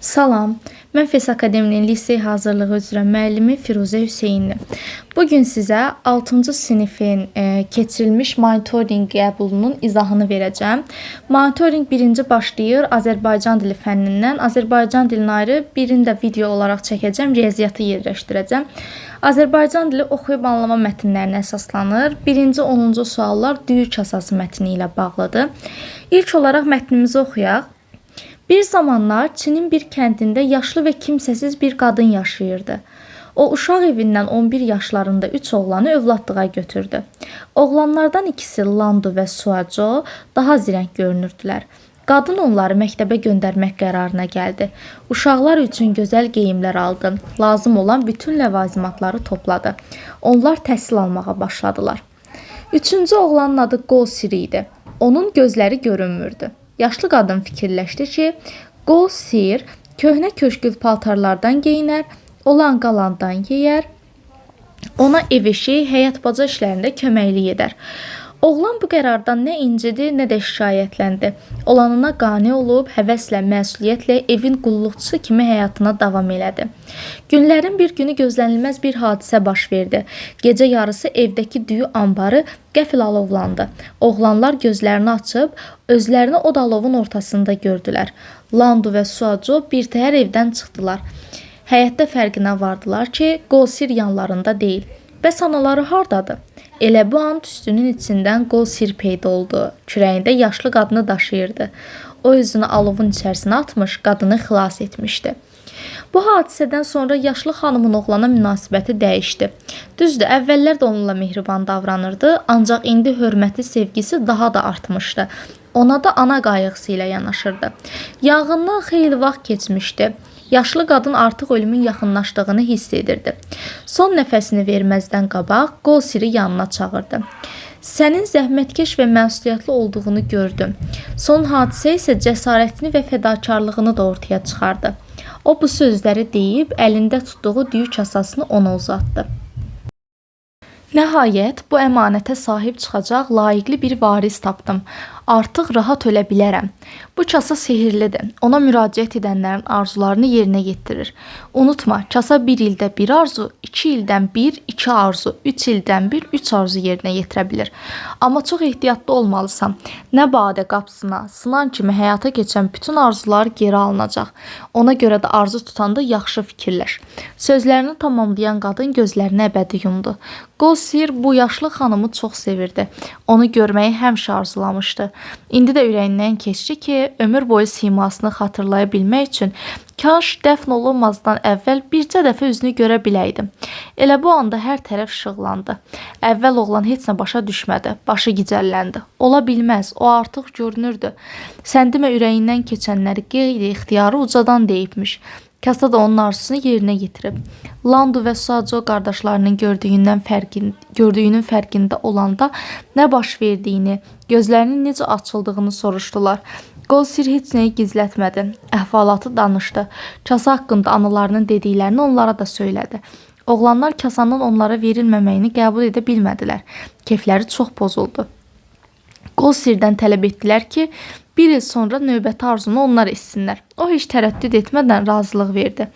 Salam, mən FES Akademinin lisey hazırlığı üzrə müəllimi Firuzə Hüseynli. Bu gün sizə 6-cı sinifin keçirilmiş monitorinq qəbulunun izahını verəcəm. Monitorinq birinci başlayır Azərbaycan dili fənnindən. Azərbaycan dilini ayrı birini də video olaraq çəkəcəm, riyaziyyatı yerləşdirəcəm. Azərbaycan dili oxuyub anlama mətnlərinə əsaslanır. Birinci 10-cu suallar düyü kasası mətni ilə bağlıdır. İlk olaraq mətnimizi oxuyaq. Bir zamanlar Çinin bir kəndində yaşlı və kimsəsiz bir qadın yaşayırdı. O uşaq evindən 11 yaşlarında 3 oğlanı övladlığa götürdü. Oğlanlardan ikisi Landu və Suaco daha zirək görünürdülər. Qadın onları məktəbə göndərmək qərarına gəldi. Uşaqlar üçün gözəl geyimlər aldı. Lazım olan bütün ləvazimatları topladı. Onlar təhsil almağa başladılar. Üçüncü oğlanın adı Qosir idi. Onun gözləri görünmürdü. Yaşlı qadın fikirləşdi ki, Qosir köhnə köşkül paltarlardan geyinər, olan qalandan yeyər, ona ev-eşik, həyət-baca işlərində köməklik edər. Oğlan bu qərardan nə incidi, nə də şikayətləndi. Olanına qane olub, həvəslə, məsuliyyətlə evin qulluqçusu kimi həyatına davam elədi. Günlərin bir günü gözlənilməz bir hadisə baş verdi. Gecə yarısı evdəki düyü anbarı qəfil alovlandı. Oğlanlar gözlərini açıb özlərini od alovun ortasında gördülər. Landu və Suaco birtəhər evdən çıxdılar. Həyətdə fərqinə vardılar ki, Qosir yanlarında deyil. Bəs anaları hardadır? Elə bu an tüstünün içindən Qosir peyda oldu. Kürəyində yaşlı qadını daşıyırdı. O özünü alovun içərisinə atmış, qadını xilas etmişdi. Bu hadisədən sonra yaşlı xanımın oğlana münasibəti dəyişdi. Düzdür, əvvəllər də onunla mehriban davranırdı, ancaq indi hörməti, sevgisi daha da artmışdı. Ona da ana qayğısı ilə yanaşırdı. Yanğından xeyli vaxt keçmişdi. Yaşlı qadın artıq ölümün yaxınlaşdığını hiss edirdi. Son nəfəsini verməzdən qabaq Qosiri yanına çağırdı. Sənin zəhmətkeş və məsuliyyətli olduğunu gördüm. Son hadisə isə cəsarətini və fədakarlığını da ortaya çıxardı. O bu sözləri deyib əlində tutduğu düyü kasasını ona uzatdı. Nəhayət, bu əmanətə sahib çıxacaq layiqli bir varis tapdım. Artıq rahat ölə bilərəm. Bu kasa sehrlidir. Ona müraciət edənlərin arzularını yerinə yetirir. Unutma, kasa bir ildə bir arzu, 2 ildən bir, 2 arzu, 3 ildən bir, 3 arzu yerinə yetirə bilir. Amma çox ehtiyatlı olmalısan. Nə badə qapısına, sınan kimi həyata keçən bütün arzular geri alınacaq. Ona görə də arzu tutanda yaxşı fikirləş. Sözlərini tamamlayan qadın gözlərini əbədi yumdu. Qosir bu yaşlı xanımı çox sevirdi. Onu görməyi həmişə arzulamışdı. İndi də ürəyindən keçdi ki, ömür boyu simasını xatırlaya bilmək üçün kaş dəfn olunmazdan əvvəl bircə dəfə üzünü görə biləydim. Elə bu anda hər tərəf işıqlandı. Əvvəl oğlan heç nə başa düşmədi. Başı gicəlləndi. Ola bilməz, o artıq görünürdü. Sən demə ürəyindən keçənləri qeyri-ixtiyari ucadan deyibmiş. Kasa da onun arzusunu yerinə yetirib. Landu və Suaco qardaşlarının gördüyünün fərqində olanda nə baş verdiyini, gözlərinin necə açıldığını soruşdular. Qosir heç nəyi gizlətmədi. Əhvalatı danışdı. Kasa haqqında analarının dediklərini onlara da söylədi. Oğlanlar kasanın onlara verilməməyini qəbul edə bilmədilər. Kefləri çox pozuldu. Qosirdən tələb etdilər ki, bir il sonra növbəti arzunu onlar etsinlər. O heç tərəddüd etmədən razılıq verdi.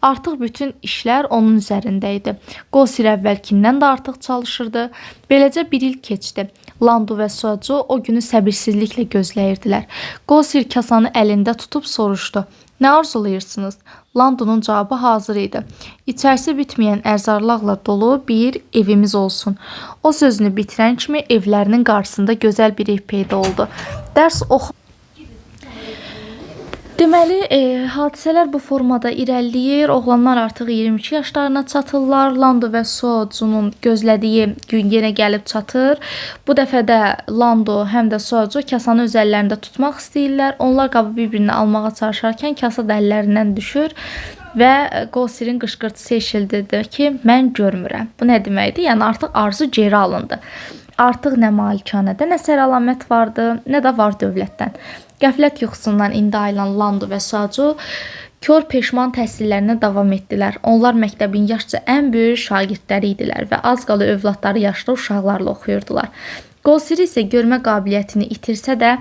Artıq bütün işlər onun üzərində idi. Qosir əvvəlkindən də artıq çalışırdı. Beləcə bir il keçdi. Landu və Suaco o günü səbirsizliklə gözləyirdilər. Qosir kasanı əlində tutub soruşdu. Nə arzulayırsınız? Landunun cavabı hazır idi. İçərisi bitməyən ərzaqlarla dolu bir evimiz olsun. O sözünü bitirən kimi evlərinin qarşısında gözəl bir ev peyda oldu. Dərs oxu Deməli, hadisələr bu formada irəliləyir. Oğlanlar artıq 22 yaşlarına çatırlar. Lando və Suacunun gözlədiyi gün yenə gəlib çatır. Bu dəfə də Lando həm də Suacu kasanı öz əllərində tutmaq istəyirlər. Onlar qabı bir-birinə almağa çalışarkən kasa da əllərindən düşür və Qosirin qışqırtısı eşidildi ki, mən görmürəm. Bu nə deməkdir? Yəni artıq arzu geri alındı. Artıq nə malikanədə nə əlamət vardı, nə də var dövlətdən. Qəflət yuxusundan indi ayılan Lando və Suaco kor peşman təhsillərinə davam etdilər. Onlar məktəbin yaşca ən böyük şagirdləri idilər və az qala övladları yaşlı uşaqlarla oxuyurdular. Qosir isə görmə qabiliyyətini itirsə də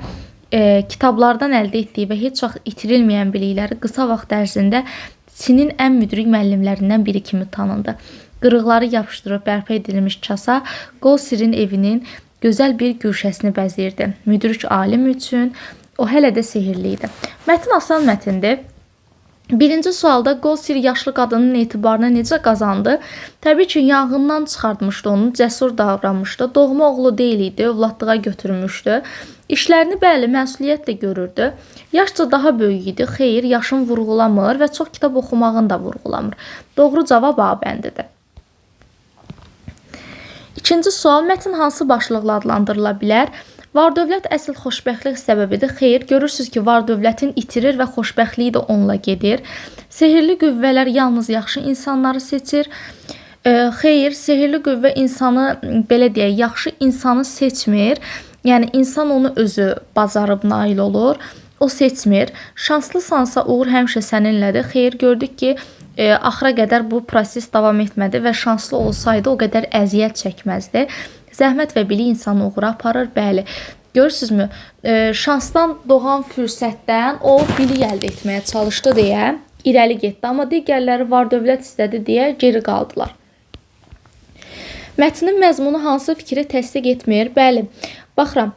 Kitablardan əldə etdiyi və heç vaxt itirilməyən bilikləri qısa vaxt ərzində Çinin ən müdrik müəllimlərindən biri kimi tanındı. Qırıqları yapışdırıb bərpa edilmiş kasa Qolsirin evinin gözəl bir güşəsini bəzəyirdi. Müdrik alim üçün o hələ də sehirli idi. Mətn asan mətndir. Birinci sualda Qolsir yaşlı qadının etibarını necə qazandı? Təbii ki, yanğından çıxartmışdı onu, cəsur davranmışdı. Doğma oğlu deyil idi, övladlığa götürmüşdü. İşlərini bəli, məsuliyyətlə görürdü. Yaşca daha böyük idi. Xeyr, yaşın vurğulamır və çox kitab oxumağını da vurğulamır. Doğru cavab A bəndidir. İkinci sual, mətn hansı başlıqla adlandırıla bilər? Var-dövlət əsl xoşbəxtlik səbəbidir. Xeyr, görürsünüz ki, var-dövlətin itirir və xoşbəxtliyi də onunla gedir. Sehirli qüvvələr yalnız yaxşı insanları seçir. Xeyr, sehirli qüvvə insanı, belə deyək, yaxşı insanı seçmir. Yəni, insan onu özü bacarıb nail olur. O seçmir. Şanslısansa uğur həmişə səninlədir. Xeyr, gördük ki, axıra qədər bu proses davam etmədi və şanslı olsaydı o qədər əziyyət çəkməzdi. Zəhmət və bilik insanı uğura aparır. Bəli, görürsünüzmü? Şansdan doğan fürsətdən o bilik əldə etməyə çalışdı deyə irəli getdi. Amma digərləri var-dövlət istədi deyə geri qaldılar. Mətnin məzmunu hansı fikri təsdiq etmir? Bəli, baxıram,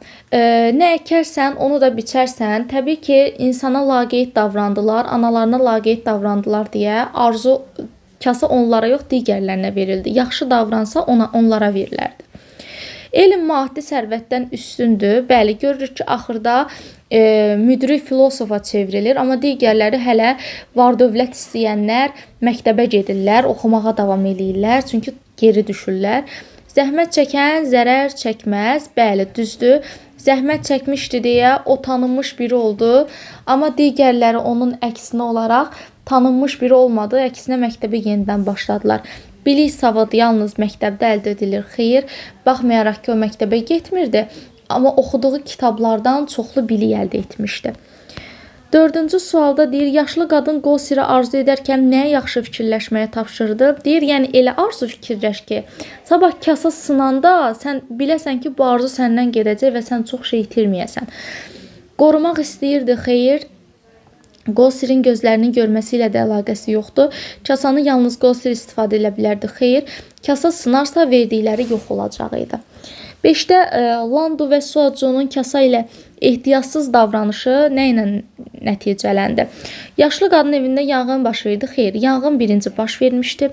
nə əkərsən, onu da biçərsən. Təbii ki, insana laqeyd davrandılar, analarına laqeyd davrandılar deyə arzu kasa onlara yox, digərlərinə verildi. Yaxşı davransa onlara verilərdi. Elm maddi sərvətdən üstündür. Bəli, görürük ki, axırda müdrik filosofa çevrilir, amma digərləri hələ var-dövlət istəyənlər məktəbə gedirlər, oxumağa davam eləyirlər, çünki geri düşürlər. Zəhmət çəkən zərər çəkməz. Bəli, düzdür. Zəhmət çəkmişdi deyə o tanınmış biri oldu, amma digərləri onun əksinə olaraq tanınmış biri olmadı, əksinə məktəbə yenidən başladılar. Bilik savad yalnız məktəbdə əldə edilir. Xeyr, baxmayaraq ki, o məktəbə getmirdi, amma oxuduğu kitablardan çoxlu bilik əldə etmişdi. Dördüncü sualda deyir, yaşlı qadın Qolsirə arzu edərkən nəyə yaxşı fikirləşməyə tapşırdı? Deyir, yəni elə arzu fikirləş ki, sabah kasa sınanda sən biləsən ki, bu arzu səndən gedəcək və sən çox şey itirməyəsən. Qorumaq istəyirdi, xeyr. Qolsirin gözlərinin görməsi ilə də əlaqəsi yoxdur. Kasanı yalnız Qolsir istifadə edə bilərdi. Xeyr, kasa sınarsa verdikləri yox olacaq idi. 5-də Landu və Suaconun kasa ilə ehtiyatsız davranışı nə ilə nəticələndi? Yaşlı qadın evində yanğın baş verdi. Xeyr, yanğın birinci baş vermişdi.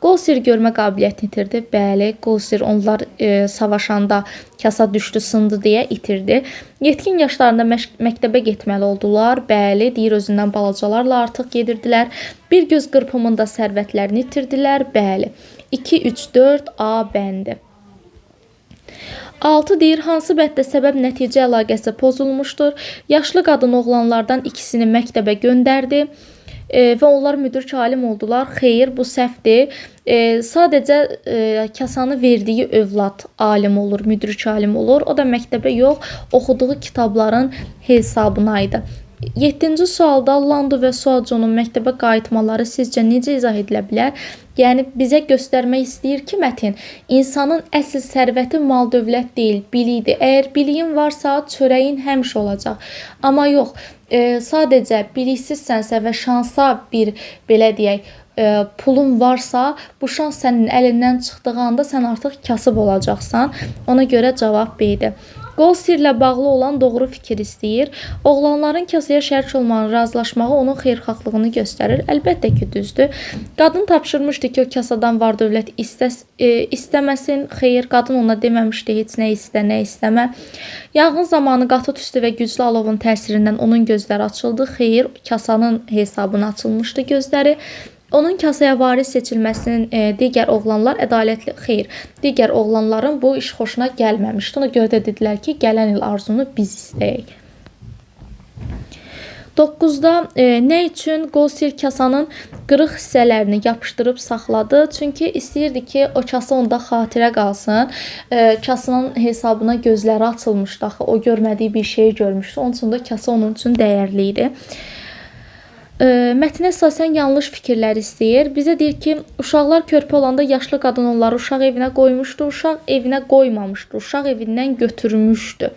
Qolsir görmə qabiliyyətini itirdi. Bəli, Qolsir onlar savaşanda kasa düşdü, sındı deyə itirdi. Yetkin yaşlarında məktəbə getməli oldular. Bəli, deyir özündən balacalarla artıq gedirdilər. Bir göz qırpımında sərvətlərini itirdilər. Bəli, 2, 3, 4 A bəndi. 6 deyir, hansı bənddə səbəb-nəticə əlaqəsi pozulmuşdur? Yaşlı qadın oğlanlardan ikisini məktəbə göndərdi və onlar müdrik alim oldular. Xeyr, bu səhvdir. Sadəcə kasanı verdiyi övlad alim olur, müdrik alim olur. O da məktəbə yox, oxuduğu kitabların hesabına idi. 7-ci sualda Landu və Suaconun məktəbə qayıtmaları sizcə necə izah edilə bilər? Yəni, bizə göstərmək istəyir ki, mətin, insanın əsl sərvəti mal-dövlət deyil, bilikdir. Əgər biliyin varsa, çörəyin həmişə olacaq. Amma yox, sadəcə biliksizsənsə və şansa bir, belə deyək, pulun varsa, bu şans sənin əlindən çıxdığı anda sən artıq kasıb olacaqsan. Ona görə cavab B-dir. Qolsirlə bağlı olan doğru fikir istəyir. Oğlanların kasaya şərik olmanı razılaşmağı onun xeyirxahlığını göstərir. Əlbəttə ki, düzdür. Qadın tapşırmışdı ki, o kasadan var dövlət istəməsin. Xeyr, qadın ona deməmişdi heç nə istə, nə istəmə. Yanğın zamanı qatı tüstü və güclü alovun təsirindən onun gözləri açıldı. Xeyr, kasanın hesabına açılmışdı gözləri. Onun kasaya varis seçilməsinin digər oğlanlar ədalətli, xeyr, digər oğlanların bu iş xoşuna gəlməmişdi. Ona görə də dedilər ki, gələn il arzunu biz istəyək. 9-da nə üçün Qolsir kasanın qırıq hissələrini yapışdırıb saxladı? Çünki istəyirdi ki, o kasa onda xatirə qalsın. Kasanın hesabına gözləri açılmışdı axı, o görmədiyi bir şeyi görmüşdü. Onun üçün də kasa onun üçün dəyərli idi. Mətnə əsasən yanlış fikirlər istəyir. Bizə deyir ki, uşaqlar körpə olanda yaşlı qadın onları uşaq evinə qoymuşdu, uşaq evinə qoymamışdı, uşaq evindən götürmüşdü.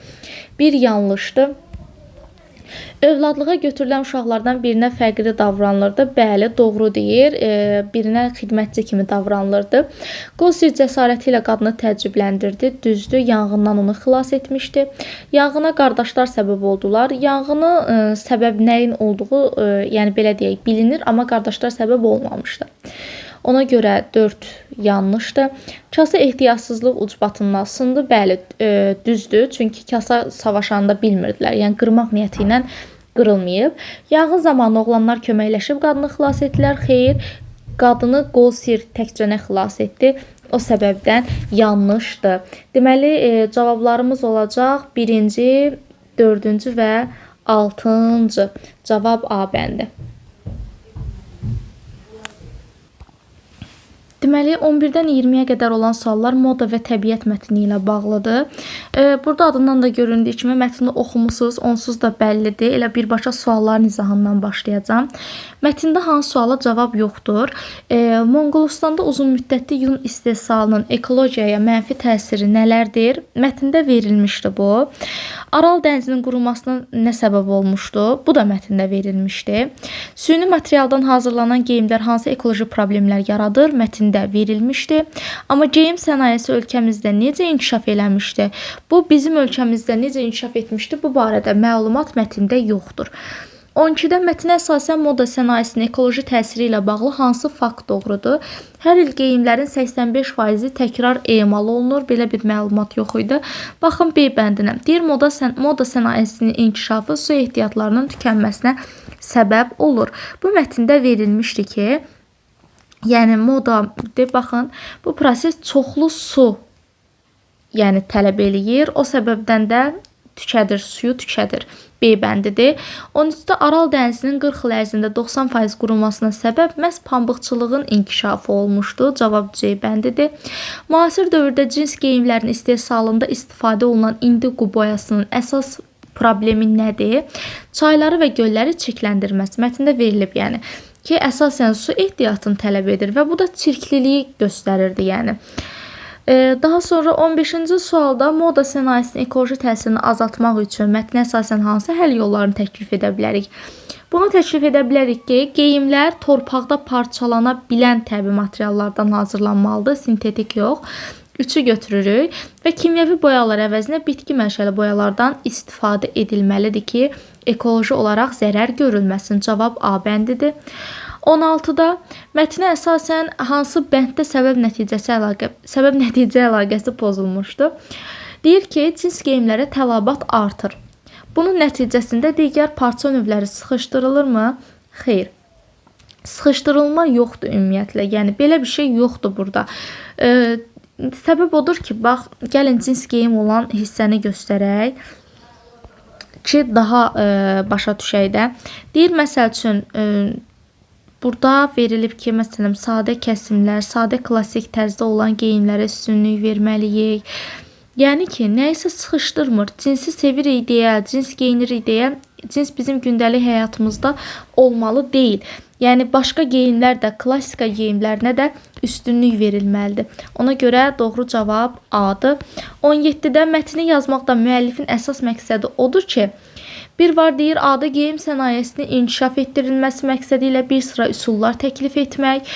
Bir yanlışdır. Övladlığa götürülən uşaqlardan birinə fərqli davranılırdı. Bəli, doğru deyir. Birinə xidmətçi kimi davranılırdı. Qosir cəsarəti ilə qadını təəccübləndirdi. Düzdür, yanğından onu xilas etmişdi. Yanğına qardaşlar səbəb oldular. Yanğını səbəb nəyin olduğu, yəni belə deyək, bilinir, amma qardaşlar səbəb olmamışdı. Ona görə 4 yanlışdır. Kasa ehtiyatsızlıq ucbatından sındı. Bəli, düzdür. Çünki kasa savaşanda bilmirdilər. Yəni qırmaq niyyəti ilə qırılmayıb. Yanğın zamanı oğlanlar köməkləşib qadını xilas etdilər. Xeyr, qadını Qosir təkcə xilas etdi. O səbəbdən yanlışdır. Deməli, cavablarımız olacaq 1-ci, 4-cü və 6-cı. Cavab A bəndi. Deməli, 11-dən 20-yə qədər olan suallar moda və təbiət mətni ilə bağlıdır. Burada adından da göründüyü kimi mətni oxumusunuz, onsuz da bəllidir. Elə birbaşa sualların izahından başlayacağam. Mətndə hansı suala cavab yoxdur? Monqolistanda uzun müddətli yun istehsalının ekologiyaya mənfi təsiri nələrdir? Mətndə verilmişdi bu. Aral dənizinin qurumasına nə səbəb olmuşdu? Bu da mətndə verilmişdi. Süni materialdan hazırlanan geyimlər hansı ekoloji problemlər yaradır? Mətndə verilmişdi. Amma geyim sənayesi ölkəmizdə necə inkişaf eləmişdi? Bu bizim ölkəmizdə necə inkişaf etmişdi? Bu barədə məlumat mətndə yoxdur. 12-də mətnə əsasən moda sənayesinin ekoloji təsiri ilə bağlı hansı fakt doğrudur? Hər il geyimlərin 85%-i təkrar emal olunur. Belə bir məlumat yox idi. Baxın B bəndinə. Deyir, moda sənayesinin inkişafı su ehtiyatlarının tükənməsinə səbəb olur. Bu mətndə verilmişdi ki, yəni moda, baxın, bu proses çoxlu su, yəni tələb eləyir. O səbəbdən də tükədir, suyu tükədir. B bəndidir. 13-də Aral dənizinin 40 il ərzində 90% qurumasına səbəb məhz pambıqçılığın inkişafı olmuşdu. Cavab C bəndidir. Müasir dövrdə cins geyimlərin istehsalında istifadə olunan indigo boyasının əsas problemi nədir? Çayları və gölləri çirkləndirməsi. Mətndə verilib, yəni ki, əsasən su ehtiyatını tələb edir və bu da çirkliliyi göstərirdi, yəni. Daha sonra 15-ci sualda moda sənayesinin ekoloji təsirini azaltmaq üçün mətnə əsasən hansı həll yollarını təklif edə bilərik? Bunu təklif edə bilərik ki, geyimlər torpaqda parçalana bilən təbii materiallardan hazırlanmalıdır, sintetik yox. 3-ü götürürük və kimyəvi boyalar əvəzinə bitki mənşəli boyalardan istifadə edilməlidir ki, ekoloji olaraq zərər görülməsin. Cavab A bəndidir. 16-da mətnə əsasən hansı bənddə səbəb-nəticə əlaqəsi pozulmuşdu? Deyir ki, cins geyimlərə tələbat artır. Bunun nəticəsində digər parça növləri sıxışdırılırmı? Xeyr. Sıxışdırılma yoxdur ümumiyyətlə. Yəni belə bir şey yoxdur burada. Səbəb odur ki, bax, gəlin cins geyim olan hissəni göstərək ki, daha başa düşək də. Deyir, məsəl üçün, burada verilib ki, məsələn, sadə kəsimlər, sadə klassik tərzdə olan geyimlərə üstünlük verməliyik. Yəni ki, nəyisə sıxışdırmır. Cinsi sevirik deyə, cins geyinirik deyə, cins bizim gündəlik həyatımızda olmalı deyil. Yəni, başqa geyimlər də, klassika geyimlərinə də üstünlük verilməlidir. Ona görə doğru cavab A-dır. 17-də mətni yazmaqda müəllifin əsas məqsədi odur ki, bir var deyir, A-da geyim sənayesinin inkişaf etdirilməsi məqsədi ilə bir sıra üsullar təklif etmək,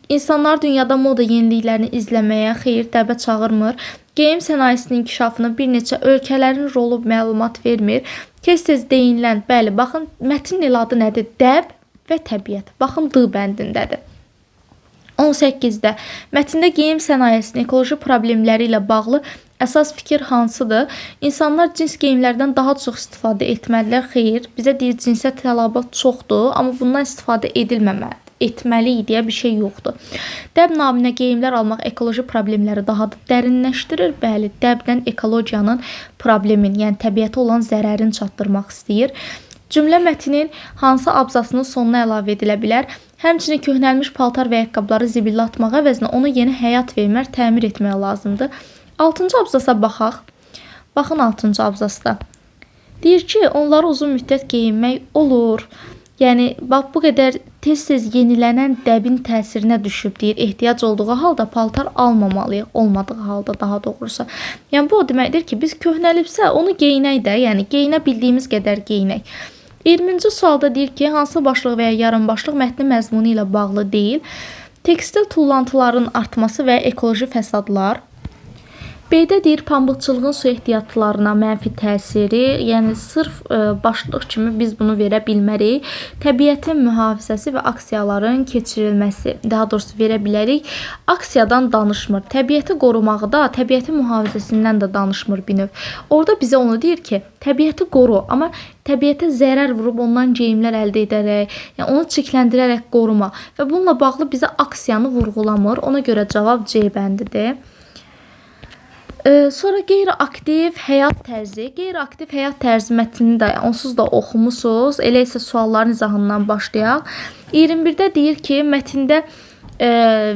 insanlar dünyada moda yeniliklərini izləməyə, xeyir, dəbə çağırmır. Geyim sənayesinin inkişafını bir neçə ölkələrin rolu məlumat vermir. Tez-tez deyinilən, bəli, baxın, mətnin elə adı nədir? Dəb və təbiət. Baxın, D bəndindədir. 18-də mətndə geyim sənayesinin ekoloji problemləri ilə bağlı əsas fikir hansıdır? İnsanlar cins geyimlərdən daha çox istifadə etməlidirlər. Xeyr, bizə deyir cinsə tələbat çoxdur, amma bundan istifadə edilməməlidir. Etməliyik deyə bir şey yoxdur. Dəb naminə geyimlər almaq ekoloji problemləri daha da dərinləşdirir. Bəli, dəbdən ekologiyanın problemini, yəni təbiətə olan zərərini çatdırmaq istəyir. Cümlə mətnin hansı abzasının sonuna əlavə edilə bilər? Həmçinin köhnəlmiş paltar və ayaqqabıları zibillə atmaq əvəzinə onu yeni həyat vermək, təmir etmək lazımdır. 6-cı abzasa baxaq. Baxın 6-cı abzasda. Deyir ki, onları uzun müddət geyinmək olur. Yəni bax bu qədər tez-tez yenilənən dəbin təsirinə düşüb deyir, ehtiyac olduğu halda paltar almamalıyıq, olmadığı halda daha doğrusu. Yəni bu o deməkdir ki, biz köhnəlibsə onu geyinək də, yəni geyinə bildiyimiz qədər geyinək. 20-ci sualda deyir ki, hansı başlıq və ya yarımbaşlıq mətnin məzmunu ilə bağlı deyil? Tekstil tullantıların artması və ekoloji fəsadlar. B-də deyir, pambıqçılığın su ehtiyatlarına mənfi təsiri, yəni sırf başlıq kimi biz bunu verə bilmərik. Təbiətin mühafizəsi və aksiyaların keçirilməsi, daha doğrusu verə bilərik. Aksiyadan danışmır. Təbiəti qorumağı da, təbiətin mühafizəsindən də danışmır bir növ. Orada bizə onu deyir ki, təbiəti qoru, amma təbiətə zərər vurub ondan geyimlər əldə edərək, yəni onu çirkləndirərək qoruma və bununla bağlı bizə aksiyanı vurğulamır. Ona görə cavab C bəndidir. Sonra qeyri-aktiv həyat tərzi. Qeyri-aktiv həyat tərzi mətnini də onsuz da oxumusunuz. Elə isə sualların izahından başlayaq. 21-də deyir ki, mətndə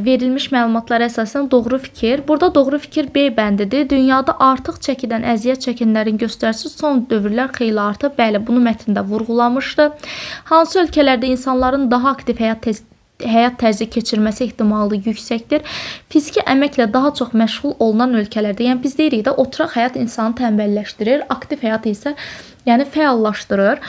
verilmiş məlumatlara əsasən doğru fikir. Burada doğru fikir B bəndidir. Dünyada artıq çəkidən əziyyət çəkənlərin göstəricisi son dövrlər xeyli artıb. Bəli, bunu mətndə vurğulamışdı. Hansı ölkələrdə insanların daha aktiv həyat tərzi keçirməsi ehtimalı yüksəkdir? Fiziki əməklə daha çox məşğul olunan ölkələrdə, yəni biz deyirik də, oturaq həyat insanı tənbəlləşdirir, aktiv həyat isə yəni fəallaşdırır.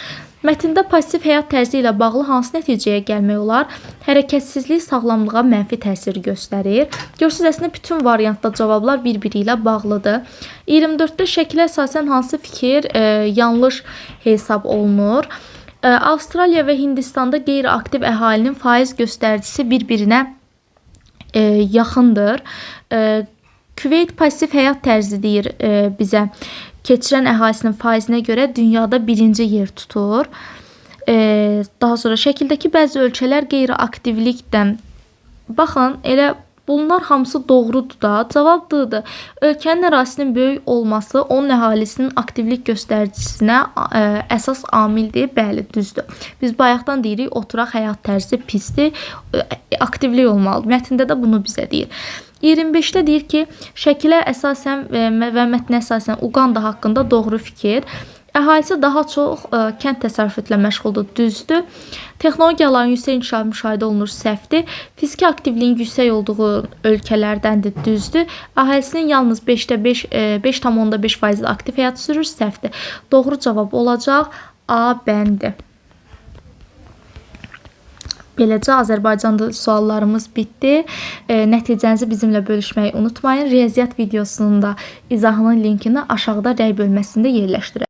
Mətndə pasiv həyat tərzi ilə bağlı hansı nəticəyə gəlmək olar? Hərəkətsizlik sağlamlığa mənfi təsir göstərir. Görürsünüz, əslində bütün variantda cavablar bir-biri ilə bağlıdır. 24-də şəkilə əsasən hansı fikir yanlış hesab olunur? Avstraliya və Hindistanda qeyri-aktiv əhalinin faiz göstəricisi bir-birinə yaxındır. Küveyt pasiv həyat tərzi deyir bizə. Keçirən əhalisinin faizinə görə dünyada birinci yer tutur. Daha sonra şəkildəki bəzi ölkələr qeyri-aktivlikdən. Baxın, elə bunlar hamısı doğrudur da. Cavab D-dır. Ölkənin ərazisinin böyük olması onun əhalisinin aktivlik göstəricisinə əsas amildir. Bəli, düzdür. Biz bayaqdan deyirik, oturaq həyat tərzi pisdir, aktivlik olmalıdır. Mətndə də bunu bizə deyir. 25-də deyir ki, şəkilə əsasən və mətnə əsasən Uqanda haqqında doğru fikir. Əhalisi daha çox kənd təsərrüfatı ilə məşğuldur, düzdür. Texnologiyaların yüksək inkişafı müşahidə olunur, səhvdir. Fiziki aktivliyin yüksək olduğu ölkələrdəndir, düzdür. Əhalisinin yalnız 5,5% aktiv həyat sürür, səhvdir. Doğru cavab olacaq A bəndi. Beləcə Azərbaycanda suallarımız bitdi. Nəticənizi bizimlə bölüşməyi unutmayın. Riyaziyyat videosunun da izahının linkini aşağıda rəy bölməsində yerləşdirək.